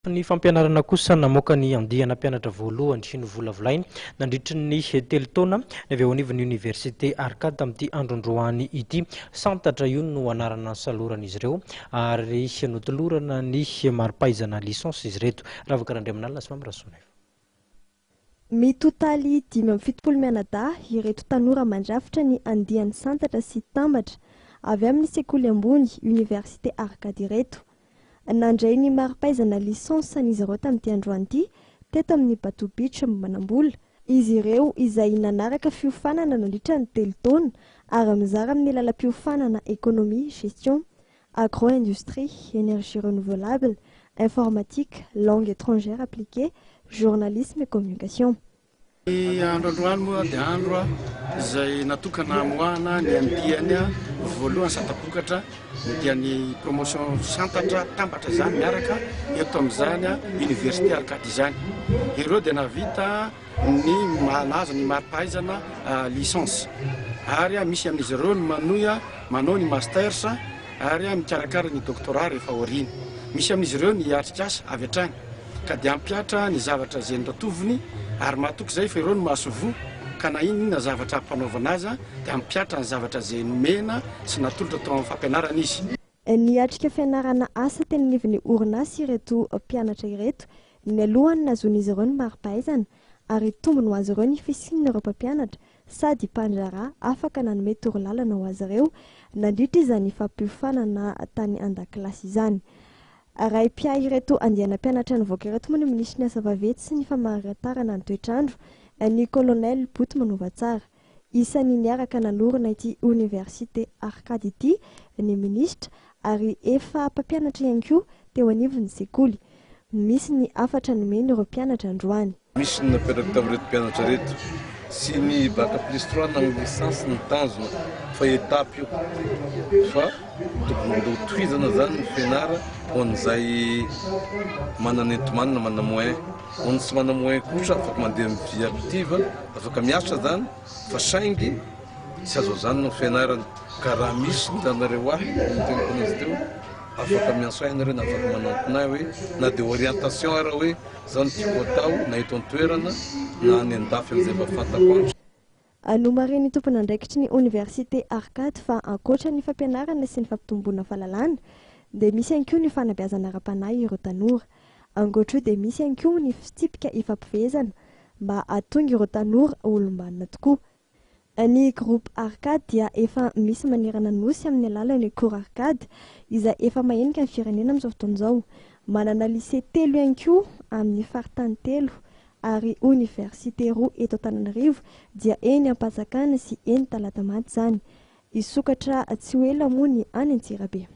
Ny fampianarana kosa namoaka ny andiana mpianatra voalohany novolavolainy nandritry ny 3 taona ny avy eo anivon'ny Oniversite Arcade tamin'ity androndroany ity. Santatra io no anarana nisaloran'izy ireo ary notolorana ny mari-pahaizana licence izy ireto. Ravaka Randriamanalina sy Mamy Rasonaivo. Mitotaly 75 mianadahy ireto tanora mandrafitra ny andiany Santatra sy Tambatra avy amin'ny sekoly ambony Université Arcade ireto. Nandray ny mari-pahaizana licence izy ireo tamin'ity androany ity teto amin'ny Batou Beach Manambola. Izy ireo izay nanaraka fiofanana nandritra ny 3 taona ary mizara amin'ny lalam-piofanana économie, gestion, agro-industrie, énergie renouvelable, informatique, langue étrangère appliquée, journalisme et communication. Ny andro androany moa dia andro a izay natokana amoahana ny andiany a voalohany santa-bokatra, dia ny promotion Santatra, Tambatra zany miaraka eto amin'izany a Université Arcade izany. Ireo dia navita ny nahazo ny mari-pahaizana licence ary a misy amin'izy ireo ny manohy a manao ny masters ary a mikarakara ny doctorat rehefa aoriana. Misy amin'izy ireo ny hiatrika asa avy hatrany ka dia ampihatra ny zavatra izay noratoviny ary mahatoky zay fa ireo no mahasovoa ka na inona zavatra ampanaovana azy a dia ampihatra ny zavatra izay nomena sy natolotra tao amin'ny fampianarana izy. Niatrika fianarana asa teny anivon'ny orinasa ireto mpianatra ireto ny alohany nahazoan'izy ireo ny mari-pahaizana ary tombony ho azy ireo ny fisian'ireo mpampianatra sady mpandraharaha afaka nanome torolalana ho azy ireo nandritra izany fampiofanana tany an-dakilasy izany. Raha mpiahy ireto andiana mpianatra nivoaka ireto moa ny minisitry ny asa vaventy sy ny famantarana ny toetrandro, ny colonel Boto Manovatsara. Isan'ny niaraka nanorina ity Université Arcade ity ny minisitra ary efa mpampianatra ihany koa teo anivon'ny sekoly. Misy ny hafatra nomeny ireo mpianatra androany. Misy ny napetraka tamin'ireto mpianatra reto sy ny bac plus 3 na ny licence ny tanjona fa étape io fa tokony mbola hotohizana zany ny fianara ho an'izay manana enti-manana, manana moyen. Ho an'ny tsy manana moyen kosa afaka mandeha amin'ny vie active, afaka miasa zany fa saingy tsy azo azanona ny fianarana ka raha misy ny ilanareo ahy ny teniko anazy teo afaka miantso ahy nareo na afaka manampina ahy hoe na de orientation ara hoe zao no tiako atao na eto an-toerana na any an-dafy amin'izay mba fantako andro. Nomarihin'ny tompon'andraikitry ny Oniversite Arcade fa ankoatra ny fampianarana sy ny fampitomboana fahalalana dia misy ihany koa ny fanabeazana ara-panahy ireo tanora. Ankoatra io dia misy ihany koa ny fitsipika ifampifehezana mba hahatonga ireo tanora ho olom-banona tokoa. Ny groupe Arcade dia efa misy manerana nosy amin'ny alalan'ny cours Arcade izay efa mahenika ny firenena amin'izao fotoana izao. Manana lycée telo ihany koa amin'ny faritany telo ary oniversite roa eto Antananarivo dia eny Ampatsakana sy eny Talatamaty izany. Hisokatra tsy ho ela moa ny any Antsirabe.